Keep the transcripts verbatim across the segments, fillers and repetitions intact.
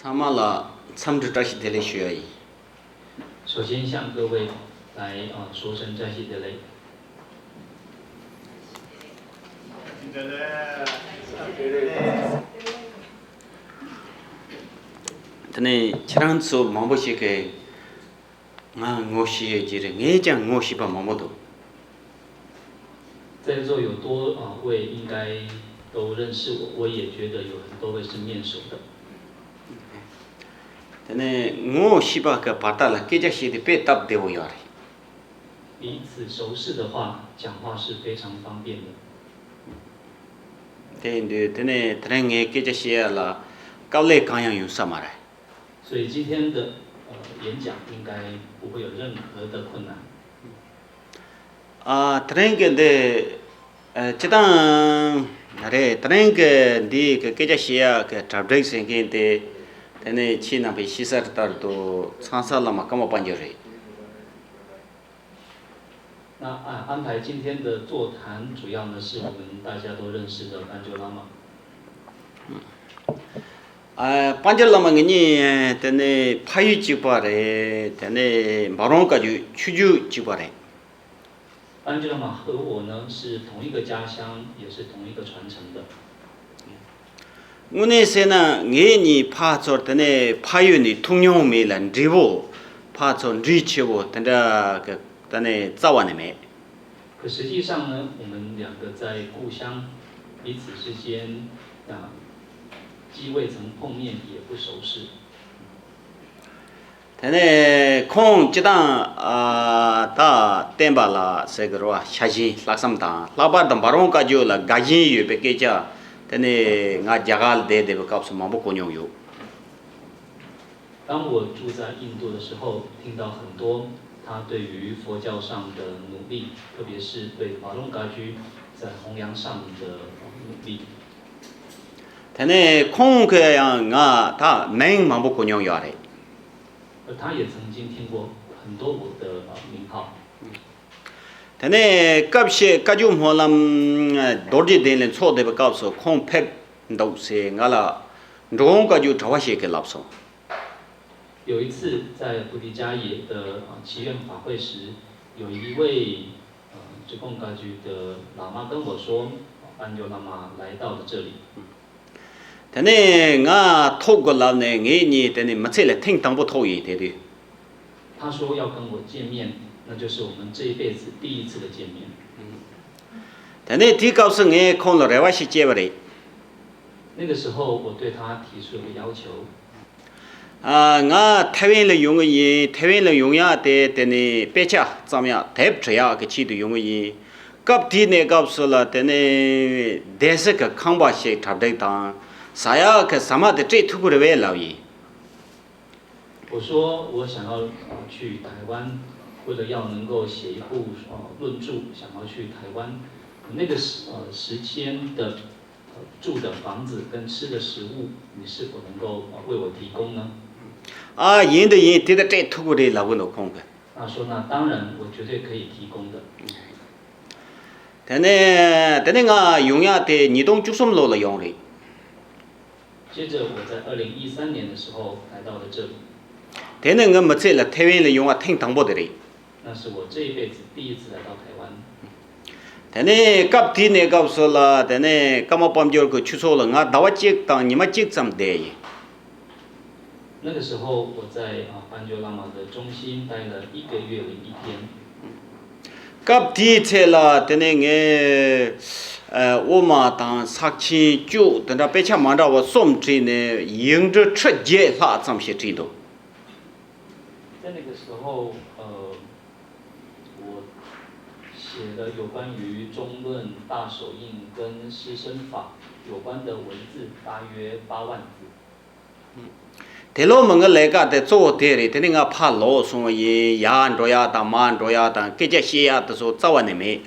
ཚང་མ་ལ་འཚམས་འདྲི་བཀྲ་ཤིས་བདེ་ལེགས་ཞུ་ཡ་ཡིན། 首先向各位来呃说声扎西德勒。དེ་ནས་ཁྱེད་རང་ཚོ་མང་པོ་ཞིག་གིས་ང་ངོ་ཤེས་ཡོད་ཀྱི་རེད། ངས་ཀྱང་ངོ་ཤེས་པ་མང་པོ་འདུག 在座有多啊位应该都认识我，我也觉得有很多位是面熟的。 དེ་ནས་ངོ་ཤེས་པ་གི་བར་ཐག་ལ་སྐད་ཆ་བཤད་དུས་དཔེ་སྟབས་བདེ་བོ་ཡོད་རེད། 彼此熟识的话，讲话是非常方便的。 དེ་ཡིན་དུས་དེ་ནས་དེ་རིང་ངས་སྐད་ཆ་བཤད་ཡ་ལ་དཀའ་ལས་གང་ཡང་ཡོང་ས་མ་རེད། 所以今天的呃演讲应该不会有任何的困难。 ཨ། དེ་རིང་གི་འདི་ཨ། སྤྱི་བཏང་རེད། དེ་རིང་གི་འདི་གི་སྐད་ཆ་བཤད་ཡ་གི་གྲ་སྒྲིག་ཟེར་མཁན་དེ་དེ་ནས་ཁྱེད་རྣམ་པས་ཤེས་གསལ་ལྟར་དུ་ཚང་ས་བླ་མ་ཀརྨ་པཎ་ཆེན་རེད། 那啊，安排今天的座谈，主要呢是我们大家都认识的班卓拉玛。 ཨ། པཎ་ཆེན་བླ་མ་ངེད་གཉིས་དེ་ནས་ཕ་ཡུལ་གཅིག་པ་རེད། དེ་ནས་འབའ་རོང་བཀའ་བརྒྱུད་ཆོས་བརྒྱུད་གཅིག་པ་རེད། 班卓拉玛和我呢是同一个家乡，也是同一个传承的。 དངོས་གནས་བཤད་ན་ངེད་གཉིས་ཕར་ཚུར་དེ་ནས་ཕ་ཡུལ་ནས་ཐུག་མྱོང་མེད་ལ། འབྲས་བུ་ཕར་ཚུར་འབྲེལ་ཆེ་བོ་དེ་འདྲ་གི་དེ་ནས་རྩ་བ་ནས་མེད། 可实际上呢，我们两个在故乡彼此之间啊，既未曾碰面，也不熟识。 དེ་ནས་ཁོང་སྤྱི་བཏང་ཨ། ད་བསྟན་པ་ལ་ཟེར་གི་རེད་བ། ཤ་ཞེན་ལྷག་བསམ་དང་། ལྷག་པར་དུ་འབའ་རོང་བཀའ་བརྒྱུད་ལ་དགའ་ཞེན་ཡོད་པའི་སྐད་ཆ་དེ་ནས་ང་རྒྱ་གར་ལ་བསྡད་བསྡད་པའི་སྐབས་སུ་མང་པོ་གོ་མྱོང་ཡོད། 当我住在印度的时候，听到很多他对于佛教上的努力，特别是对法隆嘎居在弘扬上的努力。 དེ་ནས་ཁོང་གི་ཡང་ང་ད་མིང་མང་པོ་གོ་མྱོང་ཡོད་རེད། 而他也曾经听过很多我的名号。 དེ་ནས་སྐབས་ཤིག་བཀའ་བརྒྱུད་སྨོན་ལམ་རྡོ་རྗེ་གདན་ལ་འཚོགས་བསྡད་པའི་སྐབས་སུ་ཁོང་ཕེབས་འདུག་ཟེར་ང་ལ་འགྲོ་འོང་བཀའ་བརྒྱུད་དྲི་བ་ཞིག་གིས་ལབ་སོང་། 有一次在菩提迦耶的祈愿法会时，有一位呃直贡嘎居的喇嘛跟我说，班卓喇嘛来到了这里。 དེ་ནས་ང་ཐུག་དགོས་ལབ་ནས་ངེད་གཉིས་དེ་ནས་མི་ཚེ་ལ་ཐེངས་དང་པོ་ཐུག་ཡིན་དེ་དུས། 他说要跟我见面，那就是我们这一辈子第一次的见面。 དེ་ནས་དེའི་སྐབས་སུ་ངས་ཁོང་ལ་རེ་བ་ཞིག་བཅོལ་བ་རེད། 那个时候，我对他提出了个要求。 ང་ཐེ་ཝན་ལ་ཡོང་གི་ཡིན། ཐེ་ཝན་ལ་ཡོང་ཡག་དེ་དེ་ནས་དཔེ་ཆ་བརྩམ་ཡག་དེབ་བྲི་ཡག་གི་ཆེད་དུ་ཡོང་གི་ཡིན། སྐབས་དེའི་གནས་སྐབས་སུ་ལ་དེ་ནས་བསྡད་ས་གི་ཁང་པ་ཞིག་གྲ་སྒྲིག་དང་ཟ་ཡག་གི་ཟ་མ་དེ་སྤྲད་ཐུབ་ཀྱི་རེད་པས་ལབ་ཡིན། 我说我想要呃去台湾，为了要能够写一部呃论著，想要去台湾。那个时呃时间的呃住的房子跟吃的食物，你是否能够呃为我提供呢？ ཨ། ཡིན་དང་ཡིན། དེ་ད་སྤྲད་ཐུབ་ཀྱི་རེད་ལབ་གི་འདུག་ཁོང་གིས། 他说那当然，我绝对可以提供的。 དེ་ནས་དེ་ནས་ང་ཡོང་ཡག་དེ་ཉིས་སྟོང་བཅུ་གསུམ་ལོ་ལ་ཡོང་རེད། 接着我在二零一三年的时候来到了这里， དེ་ནས་ངའི་མི་ཚེ་ལ་ཐེ་ཝན་ལ་ཡོང་བ་ཐེངས་དང་པོ་དེ་རེད། 那是我这一辈子第一次来到台湾。 དེ་ནས་སྐབས་དེའི་གནས་སྐབས་སུ་ལ་དེ་ནས་ཀརྨ་པ་འབྱོར་གྱི་ཆོས་ཚོགས་ལ་ང་ཟླ་བ་གཅིག་དང་ཉི་མ་གཅིག་ཙམ་བསྡད་ཡིན། 那个时候我在啊班卓拉玛的中心待了一个月零一天。 སྐབས་དེའི་ཚེ་ལ་དེ་ནས་ངས་ཨ། དབུ་མ་དང་ཕྱག་ཆེན་བཅུ་དེ་འདྲ་དཔེ་ཆ་མ་འདྲ་བ་གསུམ་བྲིས་ནས་ཡིག་འབྲུ་ཁྲི་བརྒྱད་ལྷག་ཙམ་ཞིག་བྲིས་འདུག 在那个时候，呃，我写了有关于中论、大手印跟师生法有关的文字，大约八万字。 དེ་ལོ་མི་ངའི་ལས་ཀ་དེ་གཙོ་བོ་དེ་རེད། དེ་ནས་ང་ཕར་ལོག་སོང་བ་ཡིན། ཡར་འགྲོ་ཡག་དང་མར་འགྲོ་ཡག་དང་སྐད་ཆ་བཤད་ཡག་དེ་ཚོ་རྩ་བ་ནས་མེད།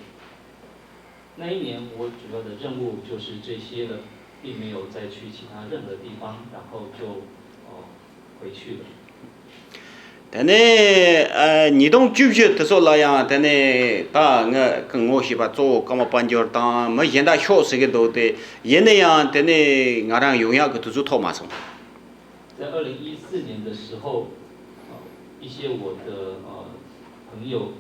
那一年我主要的任务就是这些了，并没有再去其他任何地方，然后就呃回去了。 དེ་ནས་ཨ། ཉིས་སྟོང་བཅུ་བཞི་དེ་ཚོ་ལ་ཡང་དེ་ནས་ད་ངའི་ངོ་ཤེས་པ་གཙོ་བོ་ཀརྨ་དཔལ་འབྱོར་དང་མི་གཞན་དག་ཤོག་ཟེར་གི་འདུག་སྟེ། ཡིན་ན་ཡང་དེ་ནས་ང་རང་ཡོང་ཡག་གི་དུས་ཚོད་ཐོབ་མ་སོང་། 在二零一四年的时候，呃，一些我的呃朋友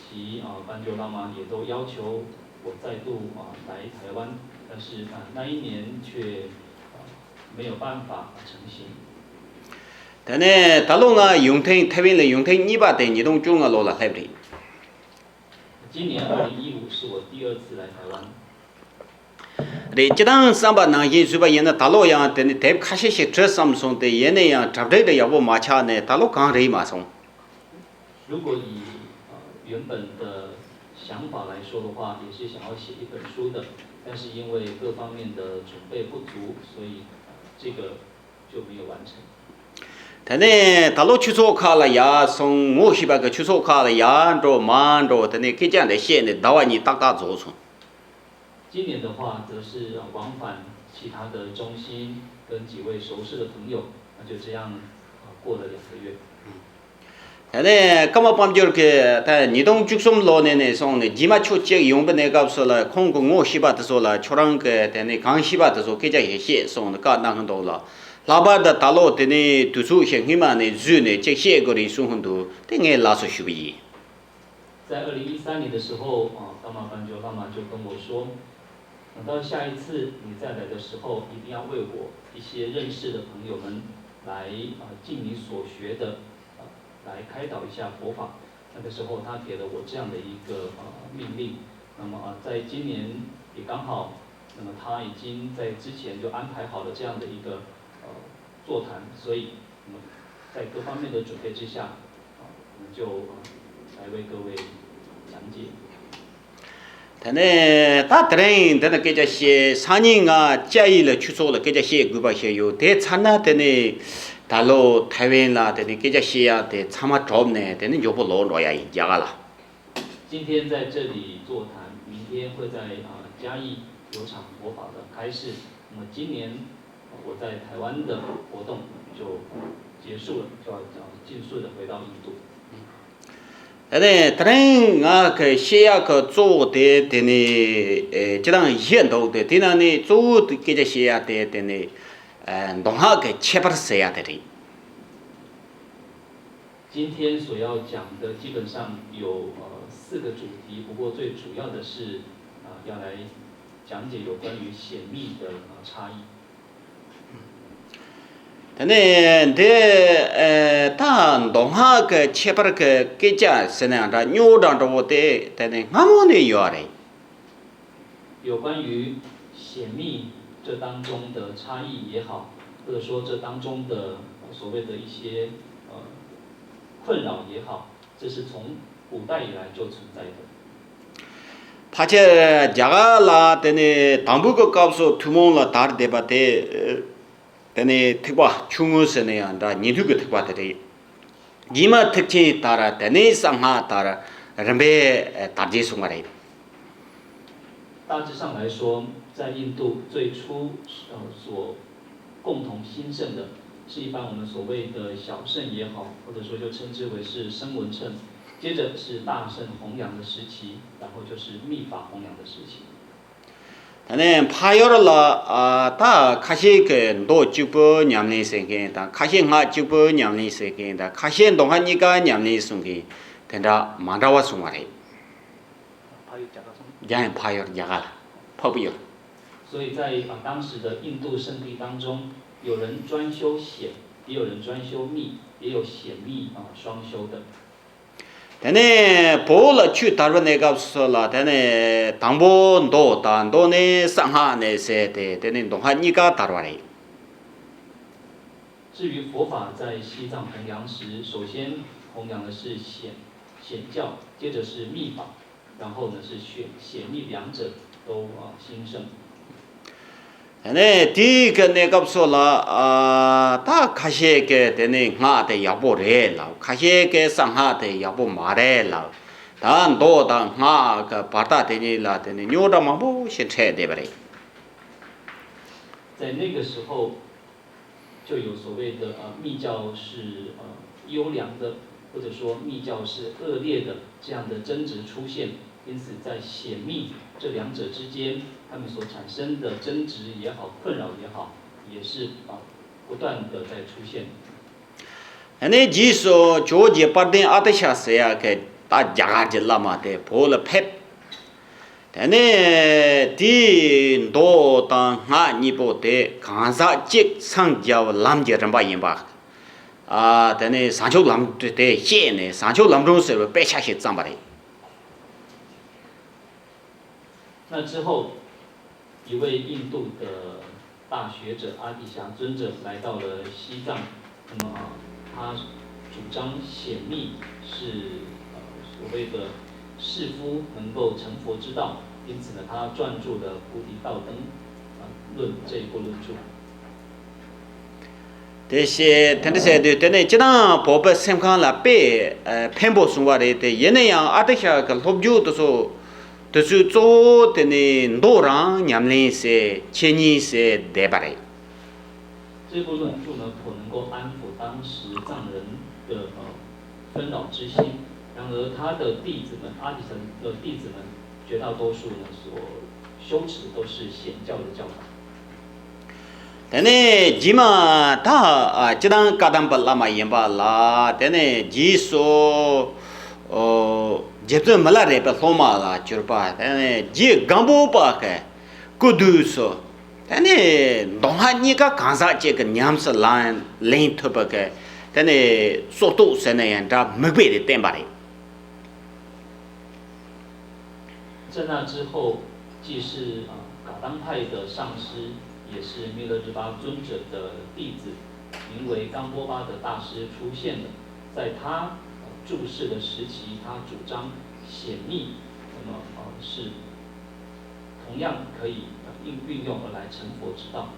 及啊班卓拉玛也都要求我再度啊来台湾，但是啊那一年却啊没有办法成行。 དེ་ནས་ད་ལོ་ང་ཡོང་ཐེངས་ཐའེ་ཝན་ལ་ཡོང་ཐེངས་གཉིས་པ་དེ་ཉིས་སྟོང་བཅོ་ལྔ་ལོ་ལ་སླེབས་རེད། 今年二零一五是我第二次来台湾。 རེད། སྤྱིར་བཏང་བསམ་པ་ནང་བཞིན་བཟོས་པ་ཡིན་ན་ད་ལོ་ཡང་དེ་ནི་དེབ་ཁ་ཤས་ཤིག་བྲི་བསམ་སོང་། དེ་ཡིན་ན་ཡང་གྲ་སྒྲིག་དེ་ཡག་པོ་མ་ཆགས་ནས་ད་ལོ་གང་རེད་མ་སོང་། 如果以呃原本的想法来说的话，也是想要写一本书的，但是因为各方面的准备不足，所以呃这个就没有完成。 དེ་ནས་ད་ལོ་ཆོས་ཚོགས་ཁག་ལ་ཡར་སོང་། ངོ་ཤེས་པ་གི་ཆོས་ཚོགས་ཁག་ལ་ཡར་འགྲོ་མར་འགྲོ། དེ་ནས་སྐད་ཆ་འདི་བཤད་ནས་ཟླ་བ་གཉིས་ཏག་ཏག་རྫོགས་སོང་། 今年的话，则是呃往返其他的中心，跟几位熟识的朋友，那就这样呃过了两个月。 དེ་ནས་ཀརྨ་དཔལ་འབྱོར་གྱིས་ད་ཉིས་སྟོང་བཅུ་གསུམ་ལོ་ནས་ནས་སོང་ནས་རྗེས་མ་ཕྱོགས་གཅིག་ཡོང་པའི་གནས་སྐབས་སུ་ལ་ཁོང་གི་ངོ་ཤེས་པ་དེ་ཚོ་ལ་ཁྱོད་རང་གི་དེ་ནས་གང་ཤེས་པ་དེ་ཚོ་སྐད་ཆ་ཞིག་བཤད་གསུངས་ནས་བཀའ་གནང་གི་འདུག་ལ། ལྷག་པར་དུ་ད་ལོ་དེ་ནས་དུས་ཚོད་ཞིག་སྔོན་མ་ནས་བཟོས་ནས་གཅིག་བཤད་དགོས་རེད་གསུང་གི་འདུག། དེ་ངས་ལགས་སོ་ཞུ་གི་ཡིན། 在二零一三年的时候，啊，大马班卓妈妈就跟我说，等到下一次你再来的时候，一定要为我一些认识的朋友们来啊，尽你所学的啊，来开导一下佛法。那个时候，他给了我这样的一个呃命令。那么啊，在今年也刚好，那么他已经在之前就安排好了这样的一个呃座谈，所以那么在各方面的准备之下，啊，我们就啊来为各位讲解。 དེ་ནས་ད་དེ་རིང་འདི་ནས་སྐད་ཆ་བཤད། སང་ཉིན་ང་ཅ་ཡི་ལ་ཆོས་ཚོགས་ལ་སྐད་ཆ་བཤད་དགོས་པ་ཞིག་ཡོད། དེ་ཚར་ན་དེ་ནས་ད་ལོ་ཐའེ་ཝན་ལ་དེ་ནས་སྐད་ཆ་བཤད་ཡ་དེ་ཚང་མ་གྲུབ་ནས་དེ་ནས་མགྱོགས་པོ་ལོག་འགྲོ་ཡ་ཡིན། རྒྱ་གར་ལ། 今天在这里座谈，明天会在啊嘉义有场佛法的开示。那么今年我在台湾的活动就结束了，就要尽速的回到印度。 དེ་ནས་དེ་རིང་ང་གི་བཤད་ཡག་གི་གཙོ་བོ་དེ་དེ་ནས་ཨེ་སྤྱིར་བཏང་བཞི་འདུག། དེ་དེ་ནང་ནས་གཙོ་བོ་དེ་སྐད་ཆ་བཤད་ཡག་དེ་དེ་ནས་ཨེ་མདོ་སྔགས་ཀྱི་ཁྱད་པར་ཟེར་ཡག་དེ་རེད། 今天所要讲的基本上有呃四个主题，不过最主要的是啊、呃要来讲解有关于显密的啊、呃差异。 དེ་ནས་འདི་ཨེ་ད་མདོ་སྔགས་ཀྱི་ཁྱད་པར་གྱི་སྐད་ཆ་ཟེར་ན་ཡང་འདྲ། རྙོག་དྲ་འདྲ་བོ་དེ་དེ་ནས་སྔ་མོ་ནས་ཡོད་རེད། 有关于显密这当中的差异也好，或者说这当中的呃所谓的一些呃困扰也好，这是从古代以来就存在的。 ཕལ་ཆེར་རྒྱ་གར་ལ་དེ་ནས་དང་པོའི་གི་སྐབས་སུ་ཐུན་མོང་ལ་དར་བསྡད་པ་དེ། དེ་ནས་ཐེག་པ་ཆུང་ངུ་ཟེར་ན་ཡང་འདྲ། ཉན་ཐོས་ཀྱི་ཐེག་པ་དེ་རེད། རྗེས་མ་ཐེག་ཆེན་དར། དེ་ནས་གསང་སྔགས་དར། རིམ་པས་དར་རྒྱས་སོང་བ་རེད། 大致上来说，在印度最初呃所共同兴盛的是一般我们所谓的小乘也好，或者说就称之为是声闻乘，接着是大乘弘扬的时期，然后就是密法弘扬的时期。 དེ་ནས་འཕགས་ཡུལ་ལ་ཨ་ད་ཁ་ཤས་ཀྱིས་མདོ་གཅིག་པུ་ཉམས་ལེན་བྱེད་མཁན་དང་། ཁ་ཤས་སྔགས་གཅིག་པུ་ཉམས་ལེན་བྱེད་མཁན་དང་། ཁ་ཤས་མདོ་སྔགས་གཉིས་ཀ་ཉམས་ལེན་གསུང་མཁན་དེ་འདྲ་མ་འདྲ་བ་བྱུང་བ་རེད། 还有讲到什么？ རྒྱ་ཡང་འཕགས་ཡུལ་རྒྱ་གར་ལ་འཕགས་པའི་ཡུལ། 所以在啊当时的印度圣地当中，有人专修显，也有人专修密，也有显密啊双修的。 དེ་ནས་བོད་ལ་ཆོས་དར་བའི་གནས་སྐབས་སུ་ལ་དེ་ནས་དང་པོ་མདོ་དང་མདོ་ནས་གསང་སྔགས་ནས་ཟེར་ཏེ། དེ་ནས་མདོ་སྔགས་གཉིས་ཀ་དར་བ་རེད། 至于佛法在西藏弘扬时，首先弘扬的是显显教，接着是密法，然后呢是显显密两者都啊兴盛。 དེ་ནས་དེའི་གི་གནས་སྐབས་སུ་ལ་ཨ་ད་ཁ་ཤས་ཀྱིས་དེ་ནས་སྔགས་དེ་ཡག་པོ་རེད་ལབ། ཁ་ཤས་ཀྱིས་གསང་སྔགས་དེ་ཡག་པོ་མ་རེད་ལབ། ད་མདོ་དང་སྔགས་ཀྱི་བར་ཐག་དེ་གཉིས་ལ་དེ་ནས་རྙོག་དྲ་མང་པོ་ཞིག་འཕྲད་བསྡད་པ་རེད། 在那个时候，就有所谓的呃密教是呃优良的，或者说密教是恶劣的这样的争执出现。因此，在显密这两者之间，他们所产生的争执也好，困扰也好，也是啊不断的在出现。 དེ་ནས་རྗེས་སུ་ཇོ་བོ་རྗེ་དཔལ་ལྡན་ཨ་ཏི་ཤ་ཟེར་ཡག་གི་ད་རྒྱ་གར་གྱི་བླ་མ་དེ་བོད་ལ་ཕེབས། དེ་ནས་དེའི་མདོ་དང་སྔགས་གཉིས་པོ་དེ་གང་ཟག་གཅིག་སངས་རྒྱས་པའི་ལམ་གྱི་རིམ་པ་ཡིན་པ། ཨ་དེ་ནས་བྱང་ཆུབ་ལམ་དེ་བཤད་ནས་བྱང་ཆུབ་ལམ་སྒྲོན་ཟེར་བའི་དཔེ་ཆ་ཞིག་བརྩམས་པ་རེད། 那之后，一位印度的大学者阿底峡尊者来到了西藏，那么啊，他主张显密是呃所谓的士夫能够成佛之道，因此呢，他撰著了《菩提道灯》啊论这一部论著。 དེ་བྱས་དེ་འདྲ་བྱས་དུས་དེ་ནས་སྤྱིར་བཏང་བོད་པའི་སེམས་ཁམས་ལ་དཔེ་ཨ་ཕན་པོ་བྱུང་བ་རེད་དེ། ཡིན་ན་ཡང་ཨ་ཏི་ཤ་གི་སློབ་སྦྱོང་དེ་ཚོ་དེ་ཚོའི་གཙོ་བོ་དེ་ནི་མདོ་རང་ཉམས་ལེན་བྱས་འཆད་ཉན་བྱས་བསྡད་པ་རེད། 这部论著呢，颇能够安抚当时藏人的呃纷扰之心。然而，他的弟子们，阿底峡的弟子们，绝大多数呢所修持的都是显教的教法。 དེ་ནས་རྗེས་མ་ད་ཨ་སྤྱིར་བཏང་བཀའ་གདམས་པ་བླ་མ་ཡིན་པ་ལ། དེ་ནས་རྗེས་སུ་ཨོ་རྗེ་བཙུན་མི་ལ་རས་པའི་སློབ་མ་ལ་གྱུར་པ། དེ་ནས་རྗེ་སྒམ་པོ་པ་གི་སྐུ་དུས་སུ། དེ་ནས་མདོ་སྔགས་གཉིས་ཀ་གང་ཟག་གཅིག་གི་ཉམས་སུ་ལེན་ལེན་ཐུབ་པ་གི་དེ་ནས་སྲོག་ཐོག་ཟེར་ན་ཡང་འདྲ་མིག་དཔེ་དེ་བསྟན་པ་རེད། 在那之后，既是啊噶当派的上师，也是密勒日巴尊者的弟子，名为冈波巴的大师出现了。在他呃住世的时期，他主张显密，那么呃是同样可以呃运运用而来成佛之道。